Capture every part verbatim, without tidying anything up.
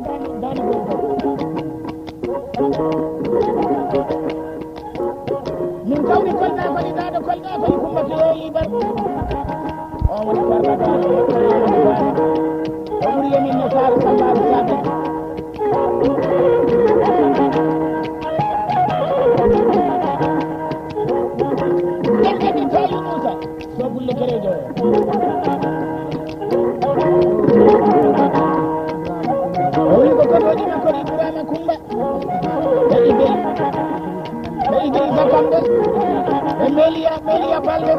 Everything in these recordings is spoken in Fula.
Daani, daani gorko. Min kawri Kolda kadi, daado Kolda kadi, Kumba Keyoyi Bar. O woni Farba Daado, o ɓuri e min no Saaru Sambaaru Saabe. Ɗen kadi tawi Muusa. Sogulle kerejo. O wi ko kodoji makko ɗi Ibrahima Kumba. E Igey. E Igey Bakamɓe. E Meliya, Meliya Balde.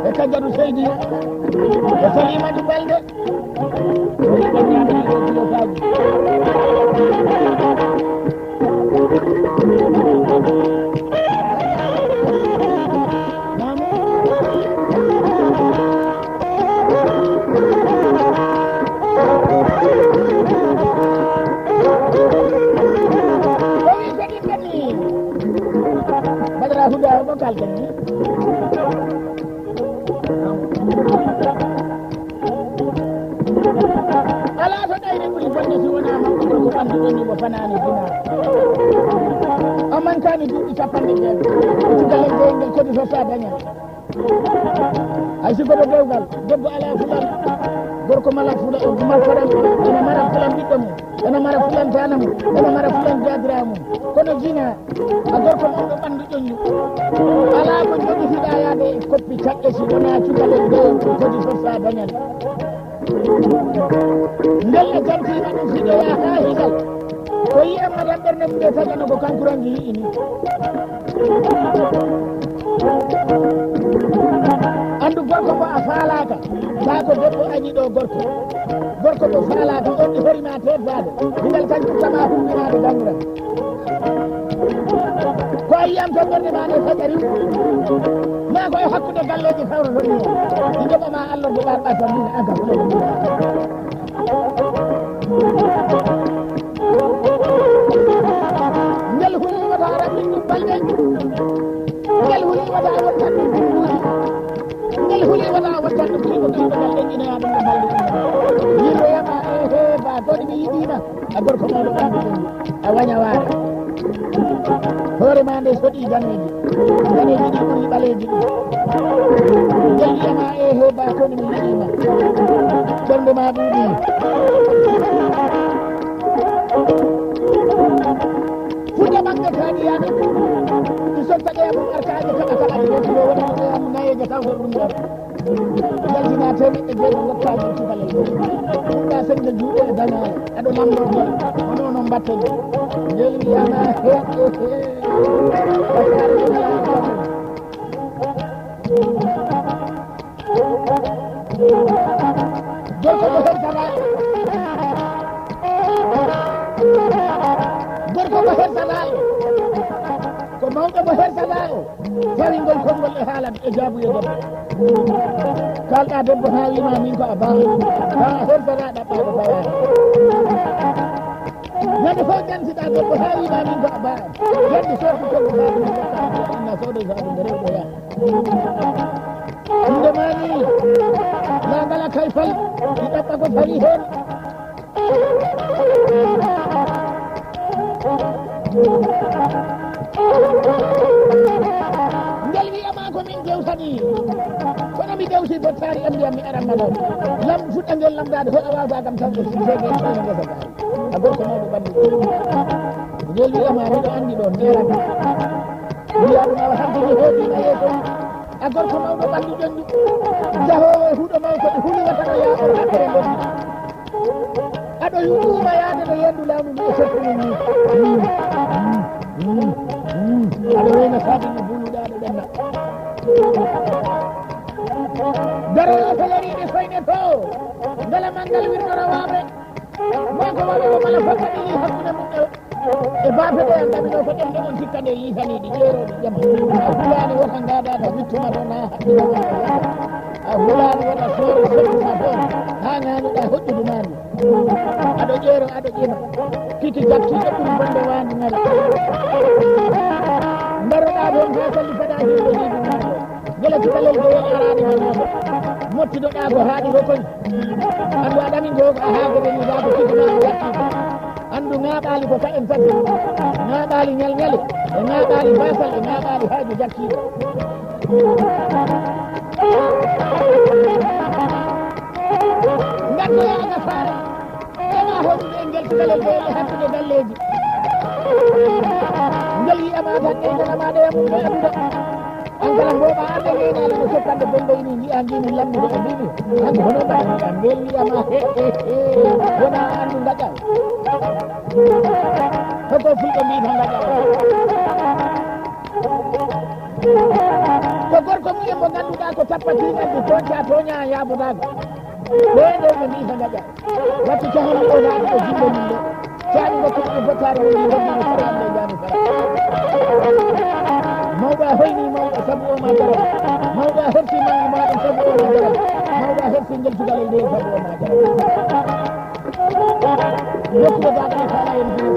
E Kajjatu Seydi. E Salimatu Balde. O wi ɓe ɗiɗo ɗiɗo filotaji. Badara Huda, ko kalten ni? Alaa to ɗayre ɓuri bonde si wonaa mawɗo gorko ɓanndu ɗon mo fanaani dina. O mankaani duuɓi capanɗe jeego. Cukalel ngel kodi so sa daña. Hay si koɗo dewgal, debbo alaa fulan, gorko mala fulan, mal fulan, ene mara fulan ɓiɗɗo mum, ene mara fulan tana mum, ene mara fulan jaadira mum. Kono jina, a gorko mawɗo ɓanndu ƴoƴƴu. Alaa ko jogitiɗaa yaade e koppi caɗɗe si wonaa cukalel ngel kodi so sa dañan. Ngel e jantiima ɗum fiɗoyaa haa higal. Ko yiyam mbaɗan ɓernde mum nde tagano ko kanko rangi yiɗi ni. Anndu gorko mo a faalaaka, taa ko debbo añi ɗo gorko. Gorko mo faalaaka, on ɗi horima teddaade. Digal kañ ɓurtama humbinaade dañural. Ko a yiyam to ɓernde ma nde saƴari. Ma ko e hakkunde galleeji kawroto ni. Ɗi joɓama Allah de ɓar ɓasa min an ka. Ngel huli wata raɓɓin ɗum balɗe. Ngel huli wata wontan ɗum ɗum wuuri. Ngel huli wata wontan ɗum ɗum ɗum ɗum ɗum ɗum ɗum ɗum ɗum. Yimɓe yama, ehe, ba, ko ɗum yiɗima. A gorko mawɗo ɓanndu ɗum. A waña waara. Hoore ma nde soɗi daneeji. Daneeji ɗi ɓuri ɓaleeji ɗi. Ngel wiyama, ehe, ba, ko ɗum yiɗima. Ɓernde ma ɗuuɗi. Fuɗɗa ɓange kaɗiyaaɓe. Ɗi sottake mum arkaaji kaɓa kaɓa ɗi. Ɗo woni ɗo nayeeje taw ko ɗum ɗo. Yaltina teemeɗɗe jeego ngokkaaji e cukalel ngel. Fuɗɗa sennde juuɗe e danaare. Aɗo lamndoo ngel. Ko noon on mbaɗten. Ngel wiyama he, he, he. Bakkaare ɗum laaɓaani. Gorko mo hertanaaɗo. Gorko mo hertanaaɗo. Ko mawɗo mo hertanaaɗo. Fawingol konngol e haalata e jaabuye debbo. Kalɗa debbo haa wima min ko a baaɗo. Haa a hertata ɗaɓɓaaɗo fawaani. Ñande fof ƴantiɗa debbo haa wima min ko a baaɗo. Ƴanti sooki konngol haa ɗum ɗaɓɓaaɗo. Inna soodo saabu nde rewɓe yaa. Inde maani. Yaa ngala kay fal. Ɗi ɗaɓɓa ko tawi heen. Ngel wiyama ko min dewtani. Kono mi dewti bottaari en mbiyam mi aranma ɗo. Lam fuɗɗa ngel lamdaade hoɗa wawda kam tawde si jege ene gasa gaari. A gorko mawɗo ɓandu. Ngel wiyama miɗo andi ɗo nderan. Wiya ɗum awa hanti mi heeɓima yeeso. A gorko mawɗo ɓandu ƴoƴƴu. Jahoowo e huɗo mawko ɗo huli watano yaa on haɓɓere mboddi. Aɗo yuɓɓuuma yaade no yeendu laamu ndu e seftude ni. Aɗo reyna saabi no buuluɗa aɗo ɓenna. Daroowo salariiɓe soyne to. Ngala manngal wirnora waaɓe. Maa ko waɗi o mala fof waɗi hakkunde mum e. E baafe ɗe en ɗaminoo ko ɗemɗe on sikka nde yiitaniiɗi ƴeerooɗi ƴama. A hulaani wota ngaadaaka wittuma ɗo naa haɗɗuma ɗo. A hulaani wota sooro sottuma ɗo haa ŋaanuɗaa hoƴƴudu maa ndu. Aɗo ƴeero, aɗo ƴema. Kiki jattiiɗo ɓuri bonde waandu nela. Ndaroɗaa ɗoon haa salli faɗaa himɓe hiidu maa ɗo. Gila cukalel gowel araani ma maa ɗo. Mottidoɗaa ko haaɗi ko koni. Anndu a ɗamin ko a haa goɗo ni daa ko sigo maa ko yatti. Anndu ŋaaɓaali ko kaɗen tati. Ŋaaɓaali ñalñali, e ŋaaɓaali baasal, e ŋaaɓaali haaju jakkiiɗo. Ngaddoyaa nasaara. Ema hoɗude e ngeltugalel ɗo e hattude galleeji. Ngel yi'ama tan e nganama ɗo e mum ɗo e ɗuɗo. An kala ngooɓa arde ngeenaali no sokkande bondoy ni nji'a ngini lammude e mbimi. An ko hono mbaɗa ngel yi'ama he he he. Wona anndu ngaƴal. Hoko fulɓe mbi ko ngaƴal. Ko gorko mumen mo ngannduɗaa ko tappatiigal de toñca toña yaabodago. Ɓeeɗo ɓe mbi ko ngaƴal. Watti cahal o laaɗi o jimbo mum ɗo. Caani ngo ko ɗum fotaari woni wonde no fara ande jaani fara. Mawɗo a hoyni mawɗo sabu o ma jaral. Mawɗo a hersi mangu ma ɗum sabu o ma jaral. Mawɗo a hersi ngeltugal e nde sabu o ma jaral. Yettude gaɗa e fala en jini.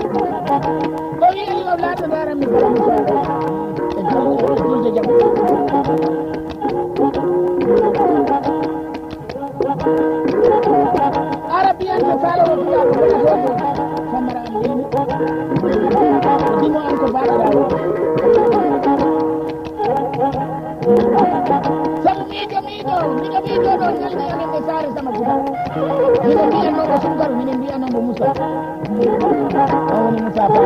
O wi Allah laato daranmi kala mi soda. E julde jam. Arabiyanke faala wontuyaɓe wona hoto. Samara am leyni. Dimo am ko baɗaɗa. Sabu miijo miijo miijo miijo ɗo ñalɗi amen e saare sama guda. Miɗo mbiyanno ko sunkaru minen mbiyanno mo Musa. O woni Musa Ba.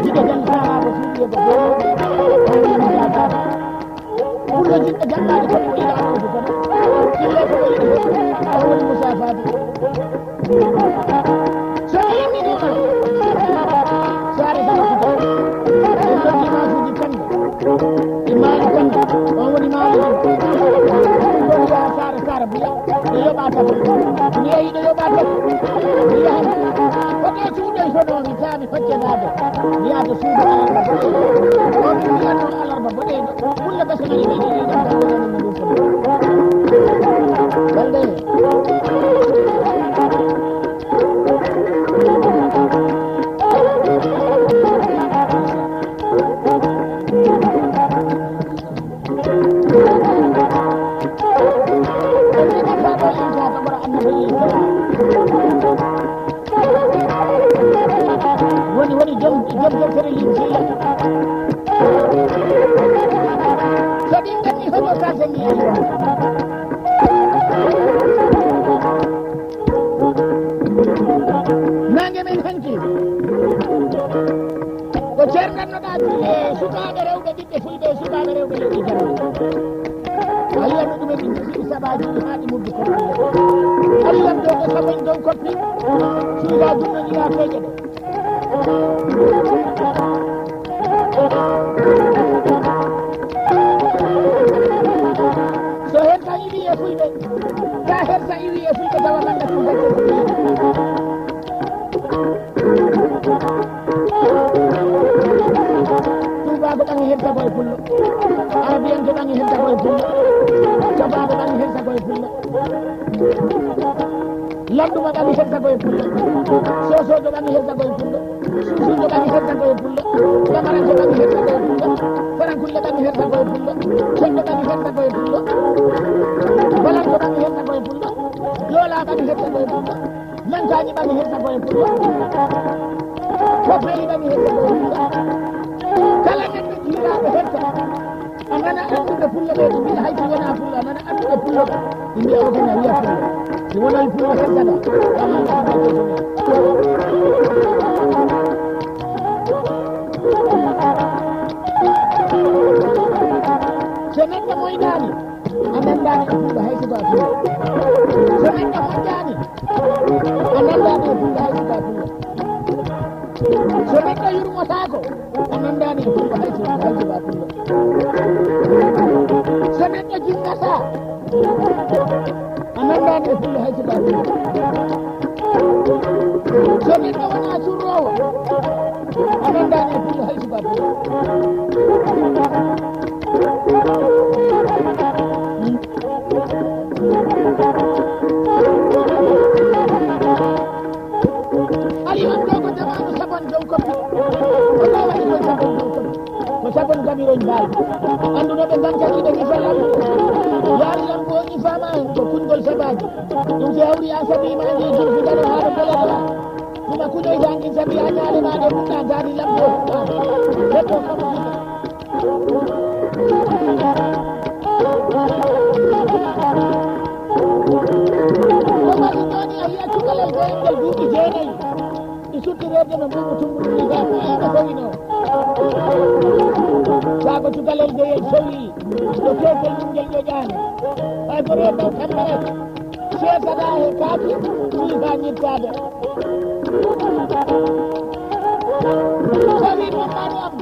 Jiɗo jan saaraaɓe suuɗi e ko o woni Musa Ba. Pullo jiɗɗo jammaade kadi o yiɗa ɗo ko kono. Pullo ko o yiɗi o woni Musa Ba. So a yimminima saare sama kuta en ɗon imaasuji kanko e maali kanko on woni maali ɗon yaha saare saare buya ɗo yoɓa tato mi yehi ɗo yoɓa tato mi yahan koto suuɗo e sono mi taami facce naade mi yaha to suudu alarba boɗeejo on mi wiyanno alarba boɗeejo kulle bese mani ɓe ɗiɗi ɗon tan ɗon ɗum ɗum foto balɗe woni woni jom jom jom fere linjiya so ɗin ganni hono ka janngi alquran Nange men hanki. Ko ceerngannoɗaa julle sukaaɓe rewɓe ɓiɓɓe fulɓe e sukaaɓe rewɓe leƴƴi janngo. A yiyan no ɗumen ɗi ndirsiɗi saɓaaji ɗi haa ɗi muddi kono. Aɗi lam dow ko samoñ dow koppi. Suuda junno ñiraa peeje ɗe. So hen ka iwi e fulɓe, ka hersa iwi e fulɓe tawa manda ɗum gacce. Tuubaago ɓangi hersa ko e pullo. Arabiyanke ɓangi hersa ko e pullo. Cofaago ɓangi hersa ko e pullo. Lannduma ɓangi hersa ko e pullo. Soosoojo ɓangi hersa ko e pullo. Suusuujo ɓangi hersa ko e pullo. Bamaranke ɓangi hersa ko e pullo. Farankulle ɓangi hersa ko e pullo. Ceddo ɓangi hersa ko e pullo. Balanko ɓangi hersa ko e pullo. Joola ɓangi hersa ko e pullo. Mankaani ɓangi hersa ko e pullo. Koppeli ɓangi hersa ko e pullo. Kala neɗɗo jiiraaɗo hersa. A nana annduɓe pullo ɓe ɓe mbiya hay si wona pullo a nana annduɓe pullo ɓe ɓe mbiya o kene a wiya pullo si wonay pullo hersata walla ko pullo hersata So neɗɗo moynaani, a nanndaani e pullo hay subaa pullo. So neɗɗo moƴƴaani, a nanndaani e pullo hay subaa pullo. So neɗɗo yurmotaako, a nanndaani e pullo hay subaa, hay subaa pullo. So neɗɗo jinngataa, a nanndaani e pullo hay subaa pullo. So neɗɗo wonaa surroowo, a nanndaani e pullo hay subaa pullo. Ari on ɗo ko jamaanu Sabon dow koppi. Ko ɗo waɗi ɗon Sabon dow koppi. Ko Sabon gamiroñ mbaal. Annduno ɓe ngam kadi ɓe ngisa lambo. Yaari lambo o ñifaama en ko kuñgol sabaaji. Ɗum si hawri a sabi ma ndi juufi dano haa ɗo bele ɗo. Tuma kuñoy jangin sabi a ñaale ma ɗe muɗɗa daari lambo o fuɗɗa. Debbo kam fuɗɗa. Ko mari jooni a yiya cukalel goyngel duuɓi jeenayi. Ɗi suddireede no mbuuɓu tummburu ɗi gaa ko yiɓe fowino. Saako cukalel joyel sowi ɗo keekol mum ngel ƴoƴaani. Ɓay ko reedaw tammarat seesaɗaa he kaaki ɗi haa ñittaade. Sowi ɗum mbaɗu am.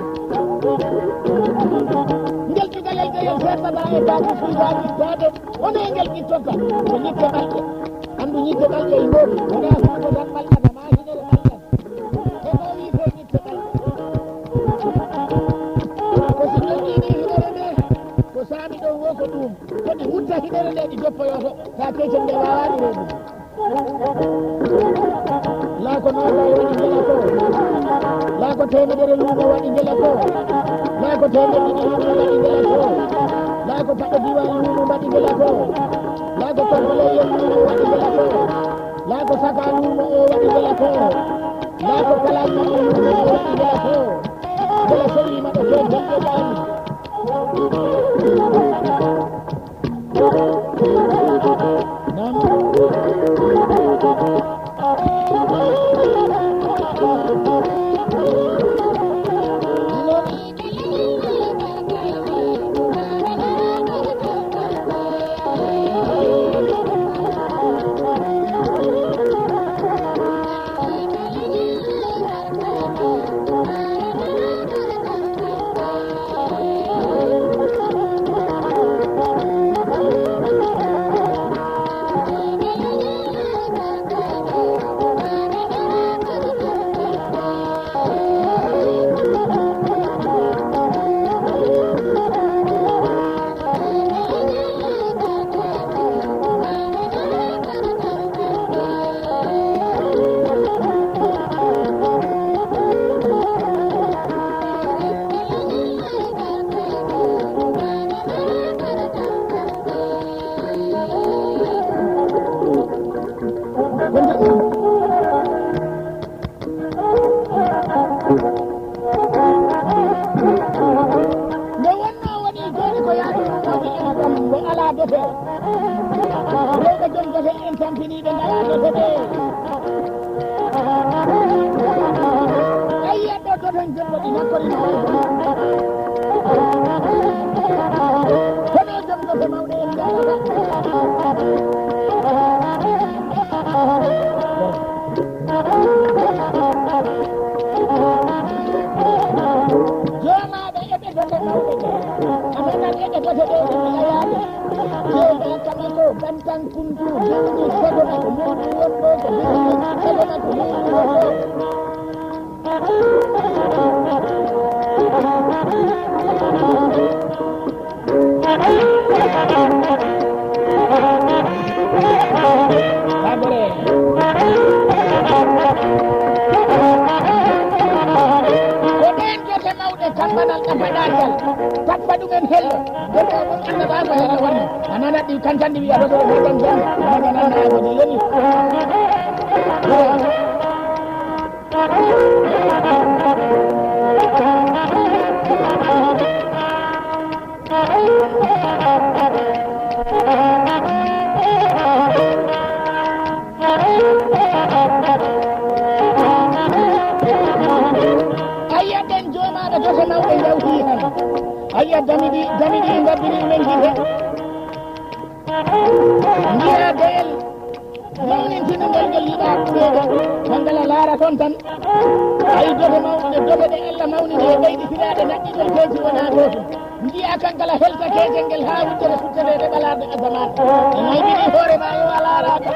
Ngel cukalel joyel seesaɗaa he kaaki ɗi haa ñittaade. Woni e ngel ƴittota ko ñitte ɓalɗe. Anndu ñitte ɓalɗe e ngoɗi wona saako tan ɓalɗan ama hinere ɓalɗan. Heɗo wiyte ñitte ɓalɗe. Ko si ƴoƴƴini hinere nde ko saami ɗon wo ko ɗum. Ko ɗi wutta hinere nde ɗi joppoyoto. Ka kecel nde wawaani reedude. Laako noogay waɗi ngela ko. Laako teemedere luumo waɗi ngela ko. Laako teemedere luumo waɗi ngela ko. Laako paɗe diwa luumo waɗi ngela ko. Laako konkoleyen luumo waɗi ngela ko. Laako saka luumo o waɗi ngela ko. Laako kala luumo o waɗi ngela ko. Ngela sowi maɗo ko jombo ɓaali. Nde wonnoo woni jooni ko yaadu ɗum woni ena ɗon, nde alaa dote. Rewɓe jom dote en tampiniiɓe ngalaa dote ɓe. Ayi, addo dote en jemmo ɗi nakkori no wayi. Kono jom dote mawɗe en ngalata. Joomaaɓe eɓe dote mawɓe ɓe. A nanat eɓe dote ɗe ɗum ayaade. Jeeɗa kama ko bantan kuntu, jomni sago mako, mawɗo wonɗo ko bimbi sago mako, mawɗo wonɗo. Ko ɗen jote mawɗe kambanal ɗafaɗaagal, tappa ɗumen hello. Gorko on annabaa ko hera woni. A nanat ɗi kantan ɗi wiya ɗo ɗo ɗo ɗon jam. A nanat ko ɗi yoni. Ayya ɓen joomaaɓe dote Njiya damiɗi, damiɗi, ngabbiri men gite. Njiya doyel mawnintiningol ngel yiɗaa ɓeeɗo. Mangala laara kon tan. Ay doge mawnude, doge ɗe Allah mawnini e ɓeyditiraaɗe naɓɓigol keeci wonaa gootum. Njiya kankala helta keecel ngel haa wuddere suttereede ɓalaarde asamaan. E maybini hoore ma yo a laaraaka.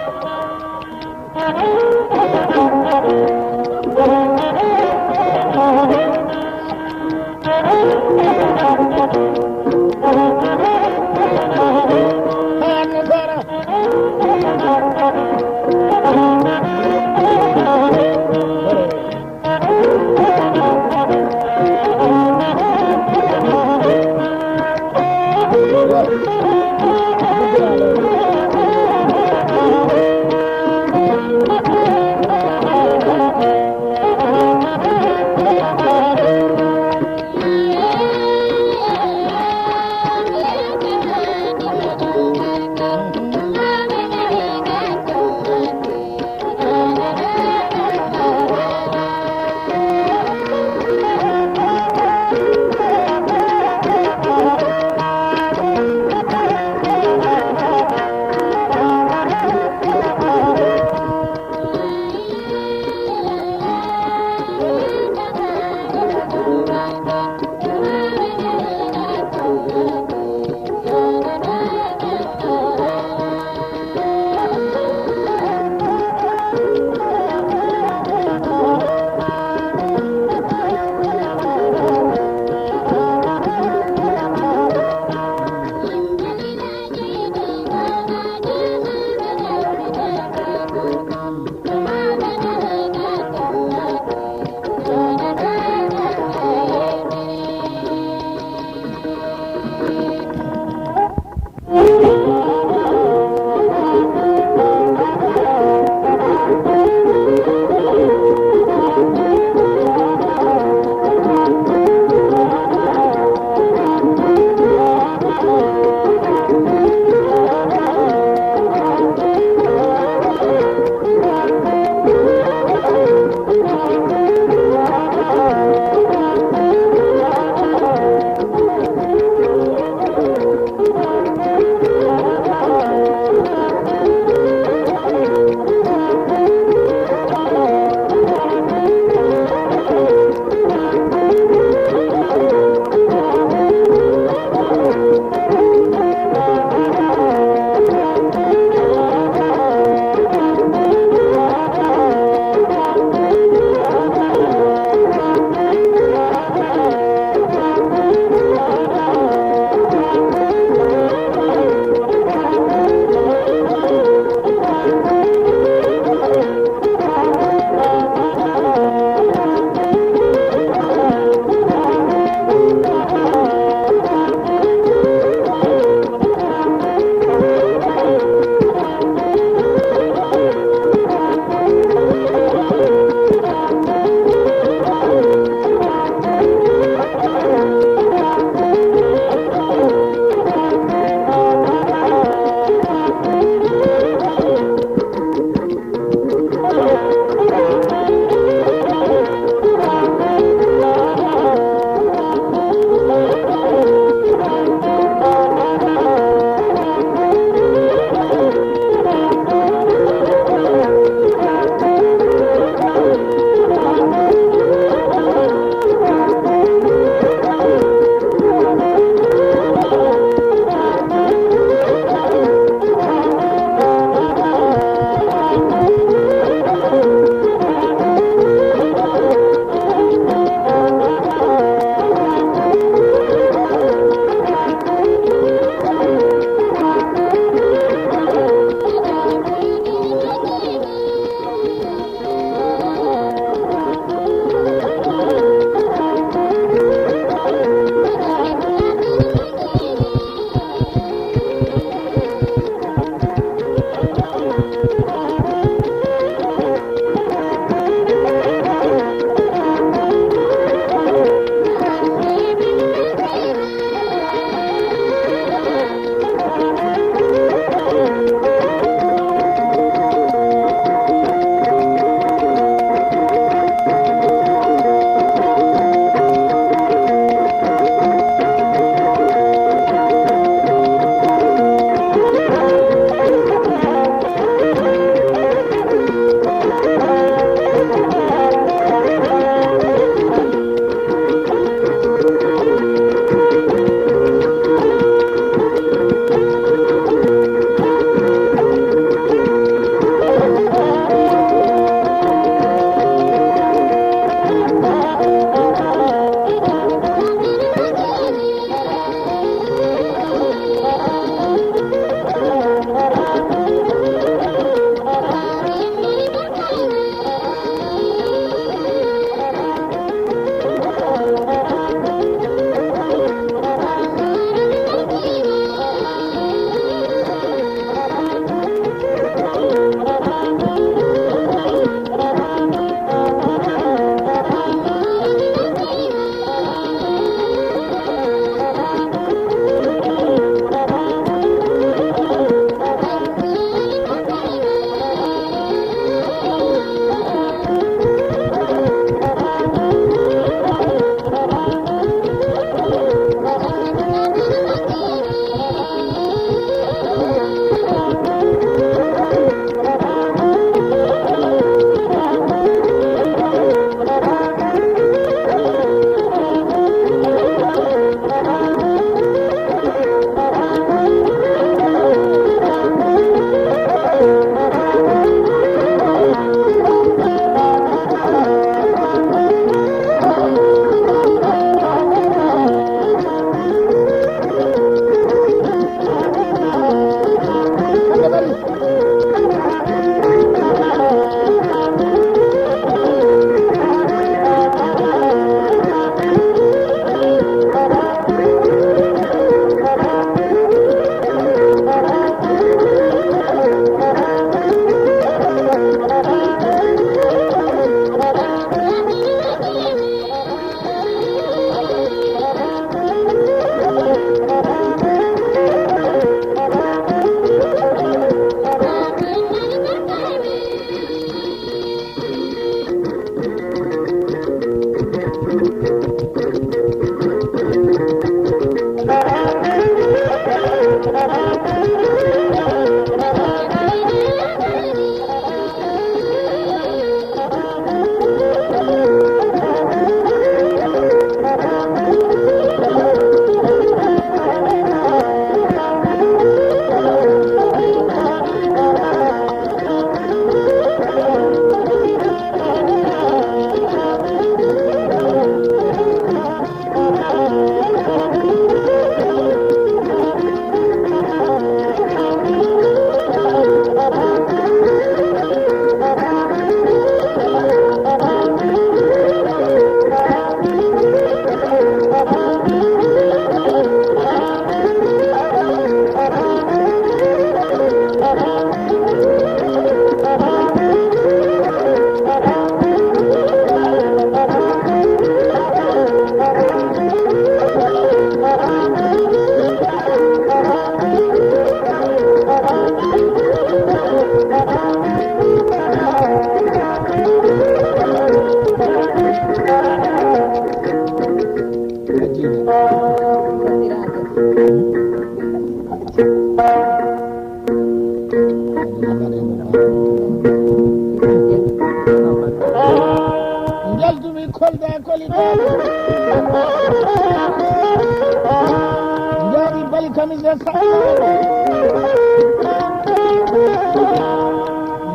Njaami bali kamis e sa'a.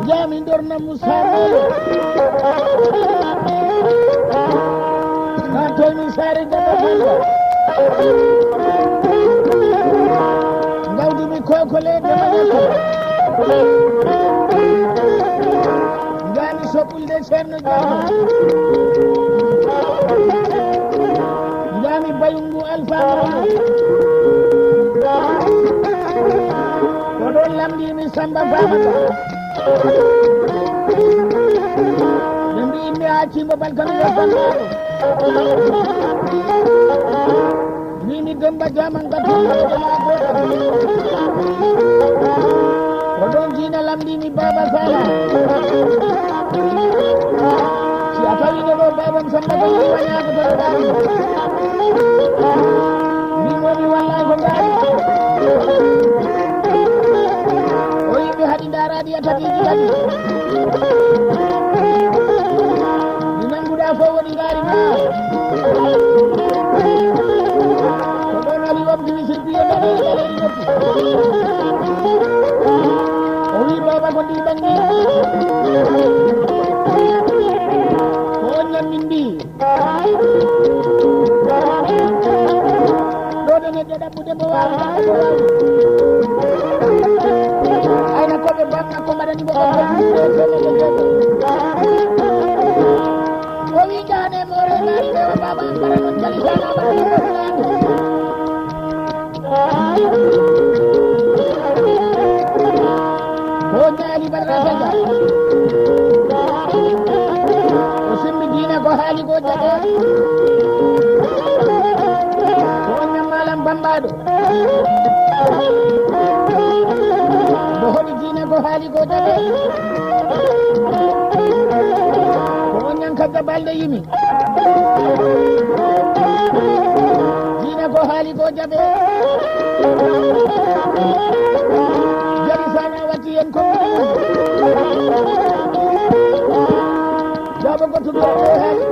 Njaami ndorna Musa Mayo. Na tolni saare Jaba Bamba. Ngawdi mi kokole de manaka. Njaami soɓu Nde Ceerno Jaabo. Njaami bayungu Alfa Mamadou. Ko ɗon lamndii mi Samba Famata. Ɓe mbiyi mi haa Cimba Balkanu yo Samba. Mimi Demba Jaman ka tuuɗo ma goɗɗo. Ko ɗon diina lamndimi Baba Sala. Si a tawino ɗo Babam Samba Sala wañaako to ɗaɗi. Min woni walla ko ngaari. O yimɓe haɗi ndaaraɗi a tatiiji kadi. Ɗi nannguɗaa fof woni ngaari ma. Ko ɗon Ali Wabdi mi sirpiyo ɗaɗi ɗaɗi ɗaɗi. O wi baba ko ndi ɓangi. Ko on ñammin ndi. Ɗo ɗo neɗɗo ɗaɓɓude mo waawi. Ayna ko ɓe bamma ko mbaɗani mo ko. O wi jahane mo remaani ɓe o baba bara non jali jana bara non. Ko ñaali Badara Sega. O simmi diina ko haali ko jaɓe. Ko on ñammalam bambaɗo. Mo hoɗi diina ko haali ko jaɓe. Ko on ñan kadda balɗe yimi. Diina ko haali ko jaɓe. Jaɓi sana watti en ko. Jaɓo ko tuɗɗo ko haali.